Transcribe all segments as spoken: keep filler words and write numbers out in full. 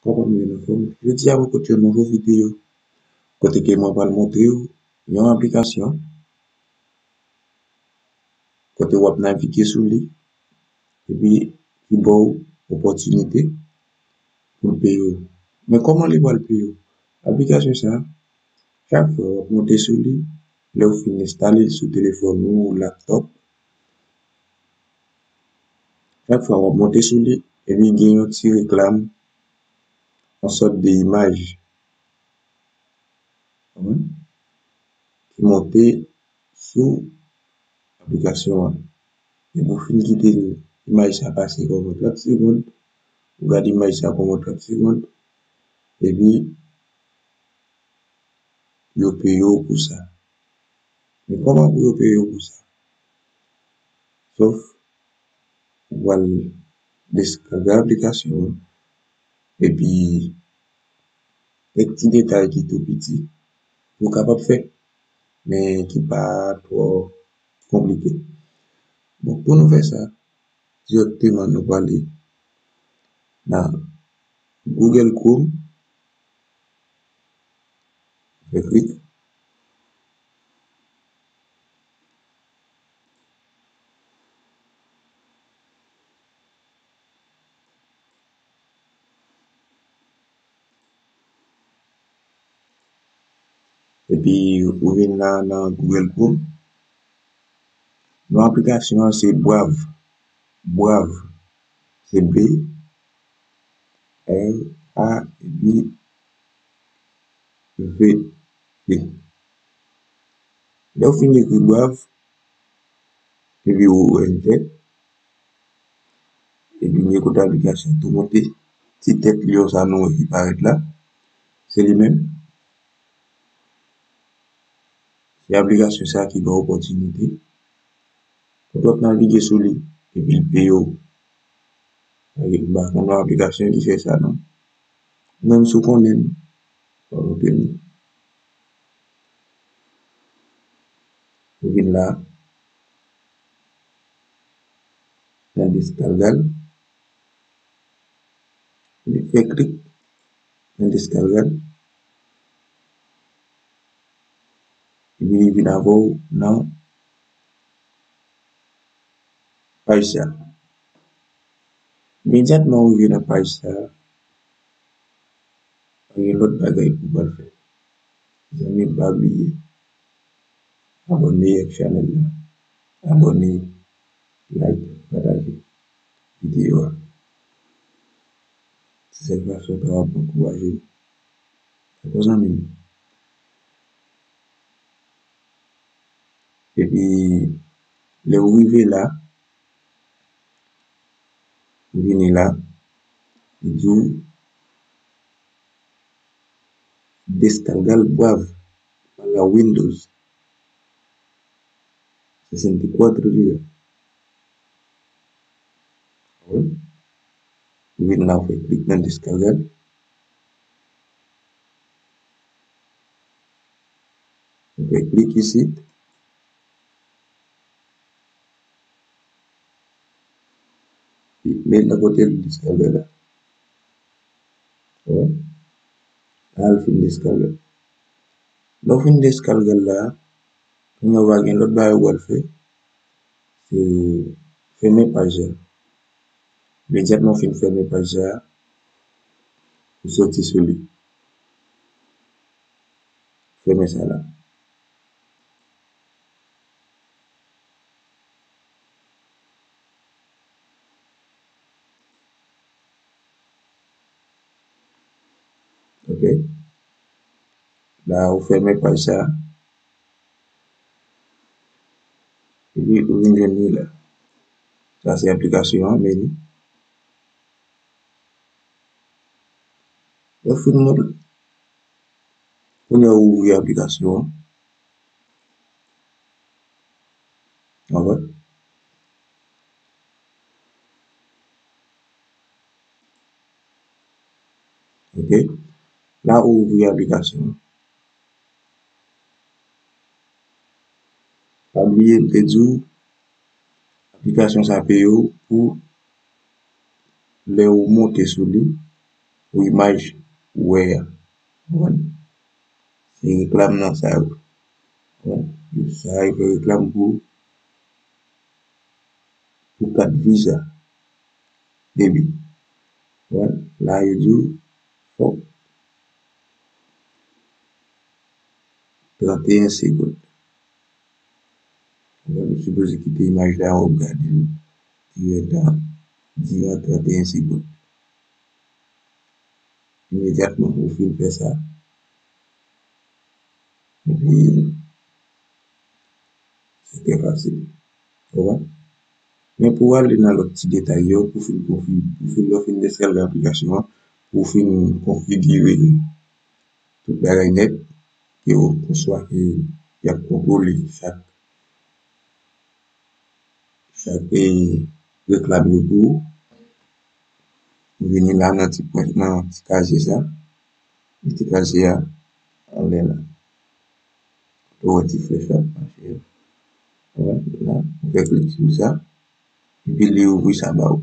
Papa m yo nan fòm. Jodi a mwen pote yon nouvo videyo kote ke mwen pral montre w yon aplikasyon kote w ap navige sou li epi ki ba w opòtinite pou l peye w. Men kòman li pral peye w? Aplikasyon sa a, chak fwa w ap monte sou li, lè w fin enstale l sou telefòn ou laptòp, chak fwa w ap monte sou li, epi gen yon ti reklam, yon sòt de imaj, ki monte sou aplikasyon an. Epi w fin kite l, imaj sa pase kòman trant segonn, ou gade imaj sa kòman trant segonn, epi yo peye w pou sa. Men kòman pou yo peye w pou sa? Sòf ou pral deskarge aplikasyon an, epi kèk ti detay ki tou piti pou w kapab fè, men ki pa twò konplike. Bon, pou nou fè sa, dirèkteman nou prale nan Google Chrome, fè klik. Epi ou vin la nan Google Chrome. Non aplikasyon an se Brave. Brave. Se B R A V E. Lè w fin ekri Brave, epi ou enter, epi gen kote aplikasyon tou monte. Ti tèt lyon sa nou wè ki parèt la, se li menm. Se aplikasyon sa ki ba w opòtinite pou w ap navige sou li, epi l peye w. M pa konn yon aplikasyon ki fè sa non. Menm si w konnen l, w ap montre m li. Ou vin la, nan deskarga l. Li fè klik nan deskarga l. Epi li vin avè w nan paj sa. Imedyatman ou rive nan paj sa, pa gen lòt bagay pou w pral fè. Zanmi m, pa bliye abòne ak chanèl la. Abòne, like, pataje videyo a. Se sèl fason w kapab ankouraje m. Dakò, zanmi m? Epi, lè w rive la, ou vini la, li di w deskarga l Brave pa la Windows. Sesenta e kuatru dia. Ou vin la, ou fè klik nan deskarga l. Ou fè klik isit. Men nan kote l deskarge la. Wè. La l fin deskarge. Lè w fin deskarge l la, kounye a w pa gen lòt bagay ou pral fè. Se fèmen paj la. Imedyatman w fin fèmen paj la, ou soti sou li. Fèmen sa la. Ok. La, ou fèmen paj sa. Epi, ou vin jwenn li la. Sa se aplikasyon an, meni. Lè w fin moutre, kounye a ou ouvri aplikasyon an. An vre? Ok. La ou ouvri aplikasyon an. Pa bliye m te di w, aplikasyon sa peye w pou lè ou monte sou li, pou imaj ou wè a. Konprann? Se reklam nan sa yo. Konprann? Yo sa yo fè reklam pou, pou kat Visa. Debi. Konprann? La yo di w fòk trannteyen segonn. Ou sipoze kite imaj la, w ap gade l dirèkteman diran trannteyen segonn. Imedyatman ou fin fè sa, epi se trè fasil. Ou konprann? Men pou w ale nan lòt ti detay yo, pou fin konfi-, pou fin, lè w fin deskalke aplikasyon an, pou w fin konfigire tout bagay nèt, ke w, oswa ke y ap kontwole chak, chak, eh, reklam yo pou ou. Vini la nan ti pwen, nan ti kazye sa. Mete kazye a anlè la. Ou wè ti flèch la ap mache. Wè, la, ou fè klik sou sa. Epi li ouvri sa ba ou.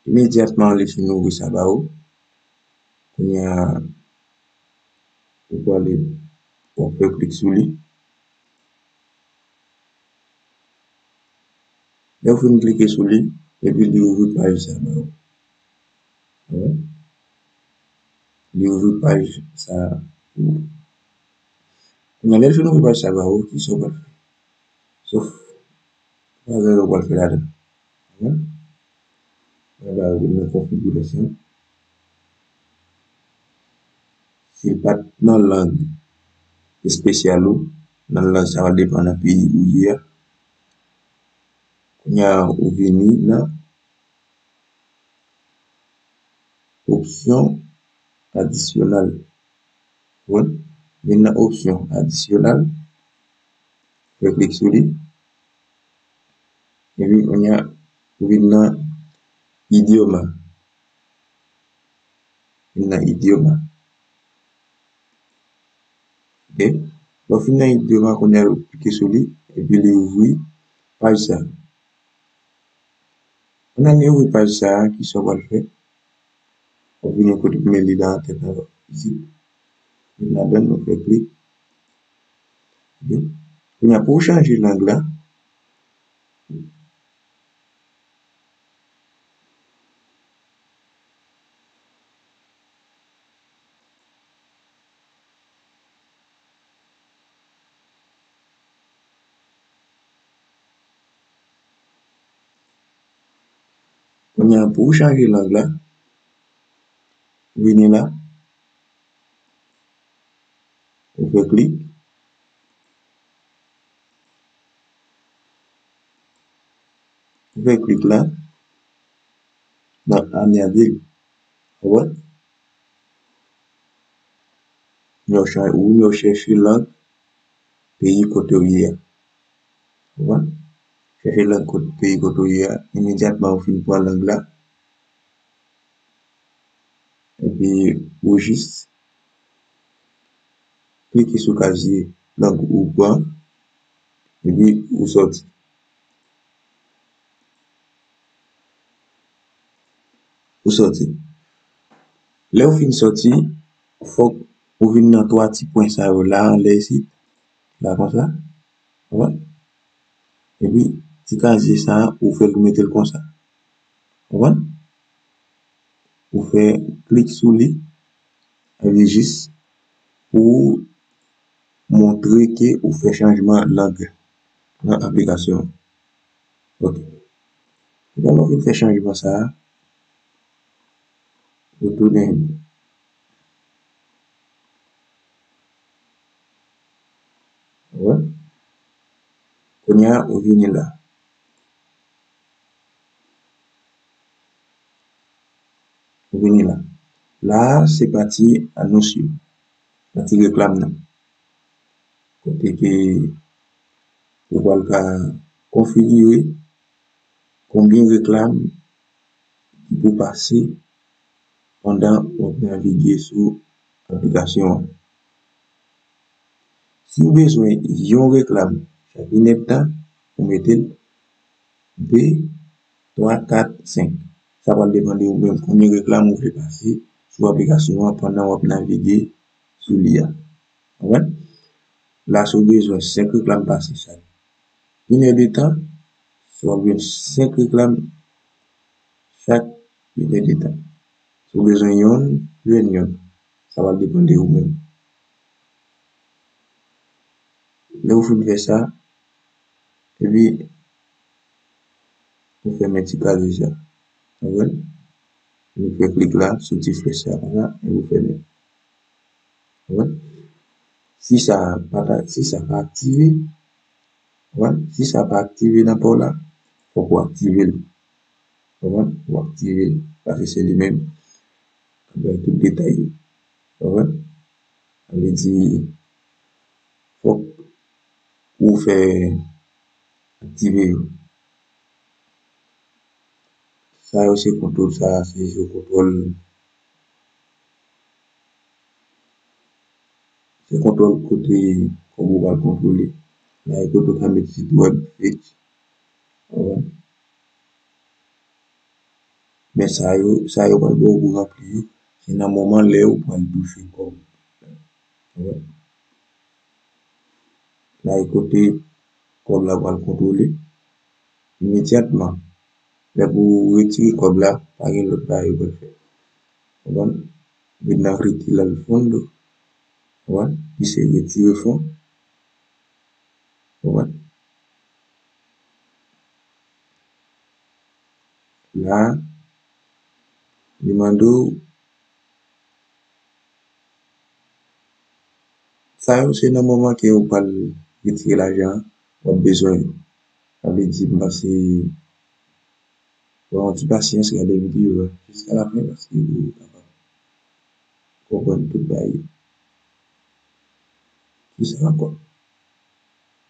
Imedyatman li fin ouvri sa ba ou. Kounye a, ou prale, w ap fè klik sou li. Lè w fin klike sou li, epi li ouvri paj sa ba ou. Wè? Li ouvri paj sa pou ou. Kounye a, lè l fin ouvri paj sa ba ou, kisa w pral fè? Sof, pa gen anyen w pral fè ladan. Wè? Mwen ba ou nan konfigirasyon. Si l pa t nan lang espesyal ou, nan lang sa va depann nan peyi ou ye a. Kounye a, ou vini nan opsyon adisyonal. Wè, vin nan opsyon adisyonal. Fè klik sou li. Epi kounye a, ou vin nan idyoma. Vin nan idyoma. Ok? Lè w fin nan idyoma, kounye a, ou klike sou li, epi li ouvri paj sa. Pandan li ouvri paj sa a, kisa w pral fè? W ap vini kote m mete li la, tèt la isit. Vin ladan l, nou fè klik. Ok. Kounye a, pou w chanje lang la, kounye a, pou w chanje lang la, vini la, ou fè klik. Ou fè klik la, l ap añadir. Ou wè? Ou vin chèche lang peyi kote w ye a. Ou wè? Chèche lang kot-, peyi kote w ye a. Imedyatman ou fin pran lang la. Epi ou jis klike sou kazye lang ou pran. Epi ou sòti. Ou sòti. Lè ou fin sòti, fòk ou vin nan twa ti pwen sa yo la, anlè isit. La konsa. Ou wè? Epi, ti kazye sa a, ou fè l, ou mete l konsa. Ou konprann? Ou fè klik sou li, sa vle di jis pou montre ke ou fè chanjman lang nan aplikasyon an. Ok. Lè nou fin fè chanjman sa a, ou tounen. Wè. Kounye a, ou vini la. Ou vini la. La a, se pati anons yo. Pati reklam nan. Kote ke ou pral ka konfigire konbyen reklam ki pou pase pandan w ap navige sou aplikasyon an. Si w bezwen yon reklam chak inèdtan, ou mete l de, twa, kat, senk. Sa pral depann de ou menm konbyen reklam ou vle pase sou aplikasyon an pandan w ap navige sou li a. Konprann? La, si w bezwen senk reklam pase chak inèdetan, si w ap jwenn senk reklam chak inèdetan. Si w bezwen yonn, jwenn yonn. Sa va depann de ou menm. Lè w fin fè sa, epi ou fèmen ti kazyè sa. Konprann? Nou fè klik la sou ti flèch sa konsa, epi ou fèmen. Konprann? Si sa pa ta, si sa pa aktive, konprann? Si sa pa aktive nan pa w la, fòk ou aktive l. Konprann? Ou aktive l, paske se li menm k ap bay tout detay yo. Konprann? Sa vle di, fòk ou fè aktive yo. Sa yo se kontwòl, sa se sou kontwòl. Se kontwòl kote kòb ou pral kontwole. La e kote ou ka met sit wèb, fetch. Konprann? Men sa yo, sa yo pral ba w pou ranpli yo, se nan moman lè ou pral touche kòb. Konprann? La e kote kòb la pral kontwole imedyatman. Lè pou retire kòb la, pa gen lòt bagay ou pral fè. Konprann? Vin nan retirar el fondo. Konprann? Ki se retire fon. Konprann? La, li mande w, sa yo se nan moman ke ou pral retire lajan an, w ap bezwen yo. Sa vle di, m panse, pran yon ti pasyans, gade videyo a jiska lafen, paske ou kapab konprann tout bagay yo. Kisa ankò?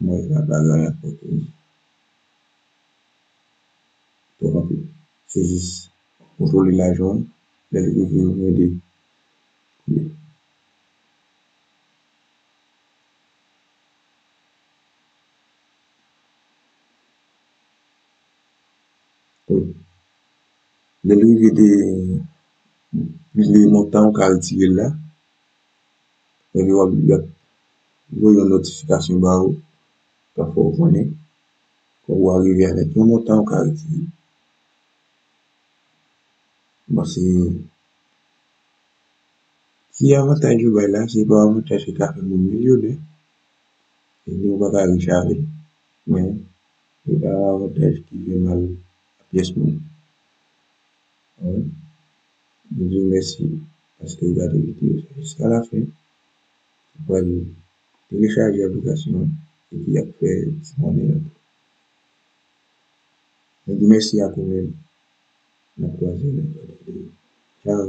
Mwen, la pa gen anyen ankò ke m twò konpli. Se jis kontwole lajan w, lè l rive ou mande. Wi. Lè l rive de, de montan ou ka retire l la, epi w ap, y ap voye yon notifikasyon ba ou, k ap fè w konnen kòb ou a rive avèk yon montan ou ka retire. Bon, se, ki avantaj yo bay la? Se pa yon avantaj ki ka fè moun milyonè. E nou pa ka rich avè l. Men, se pa yon avantaj ki fè mal a pyès moun. Wi. Mwen di w mèsi paske w gade videyo sa jiska lafen. Ou pral telechaje aplikasyon an epi y ap fè ti monnen an tou. Mwen di mèsi ak ou menm. N ap kwaze nan lòt videyo. Tchao.